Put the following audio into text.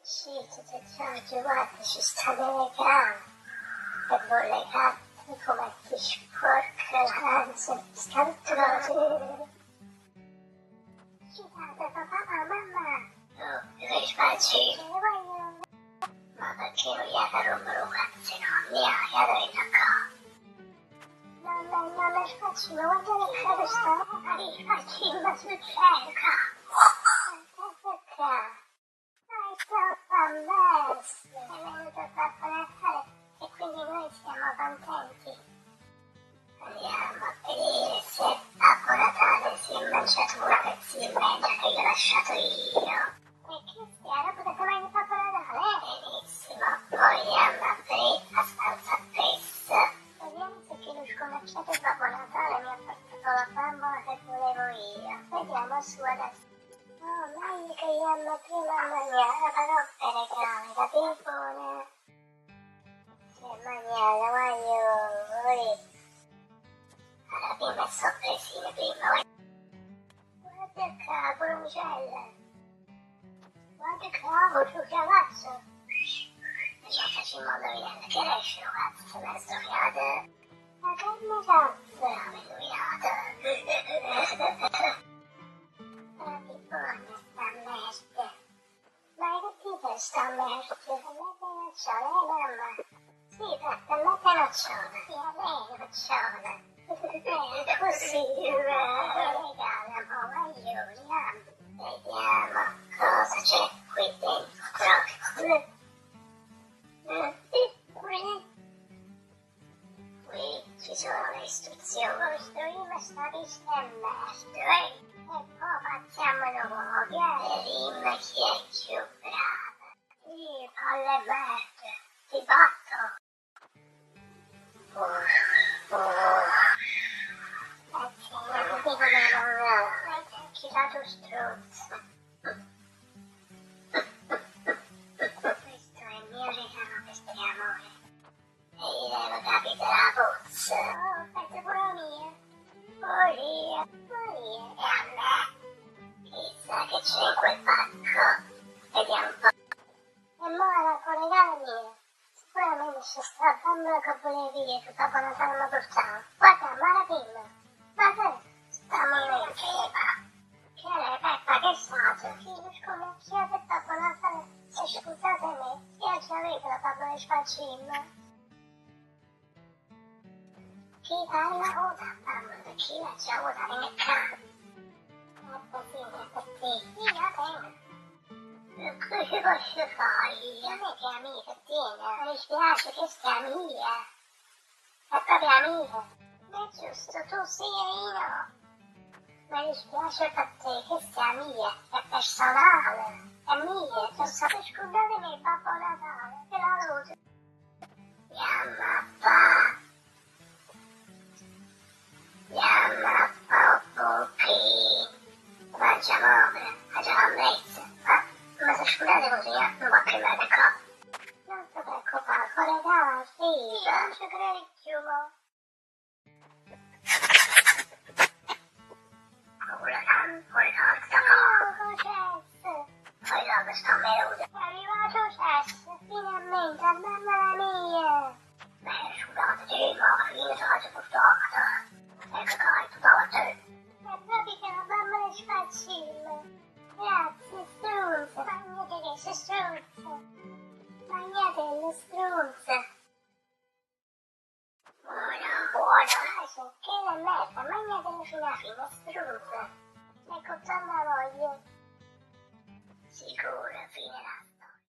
Scitete Giorgio, guarda, ci stanno le cane. E bolle cazzo come ti sporca la pancia, sta tutto così. Scitate papà, mamma. Oh, che sbagli? Voglio. Ma perché non gli ha rompere un cazzo no? Mi ha dato qua. No, no, no, sfacci, ma guarda che cosa sta. Rifacci, ma succede qua. Guarda qua. Ma è troppo mess. È venuto Babbo Natale e quindi noi siamo contenti. Andiamo a vedere se Babbo Natale si è mangiato una pezza di merda che gli ho lasciato io. E che sia, dopo che mangi Babbo Natale? Benissimo, poi andiamo a aprire la stanza appresso. Vediamo se chi lo sconacciato Babbo Natale mi ha portato la bambola che volevo io. Vediamo su adesso. Oh, meglio che andiamo prima a mangiare, però per regalo, da pippone. Se mangiare, voglio, voglio. Alla prima sorpresina, prima. Guarda qua, pulcella. Guarda qua, un chiavazzo. Già facciamo indovinare che esce, cazzo, me soffiate. Ma che mi cazzo? L'ho indovinato. La pippone sta merda. Ma che tipo sta merda? Mette nocciola, mamma? Sì, fatta, mette nocciola. Sì, a lei nocciola. Così, regala, ma voglio, vediamo cosa c'è qui dentro. Qui ci sono le istruzioni. Costruiamo sta pista e merda, eh? E poi facciamo nuovo, Vediamo chi è più brava. Sì, palle merda, ti batto. Chi la struzzo. Questo è il mio regalo per te, amore. E io devo capire la puzza. Oh, aspetta pure mia. Moria, moria. E a me. Chissà che c'è in quel pacco. Vediamo un po'. E mo la regalo mio. Sicuramente c'è sta bambola che volevi io, che Babbo Natale mi portava. Guarda, ma la prima. Guarda, stiamo in crepa. Che è Peppa, che stato? Sì, lo sconocchiato Babbo Natale. Se scusate me, io già vedo la bambola di sfaccimma. Chi parla ora, bambola, chi la già ora viene qua. È così, è per te. Io la tengo. Che posso fare? Non è che è amica, tiene. Mi dispiace che sia mia. È proprio amica. Ma è giusto, tu sì e io no. Mi dispiace per te che sia mia, è personale, è mia, tu sai, scusatemi Babbo Natale, te la luce. Yamma pa. Yamma pa pupi. Mangiamo opera, mangiamo mezzo. Ma se scusate così, non va più bene qua. Non ti preoccupare, regala, sì, non ci credi più, mo. È arrivato Cess, finalmente, a mamma mia! Beh, scusate, ma fine sono portato. Ecco qua, è tutto a te. È proprio che la mamma le sfaccilla. Grazie, strunza. Magnate che sei strunza. Magnate le strunza. Buono, buono. Che la merda, magnate fino alla fine, strunza. Ecco,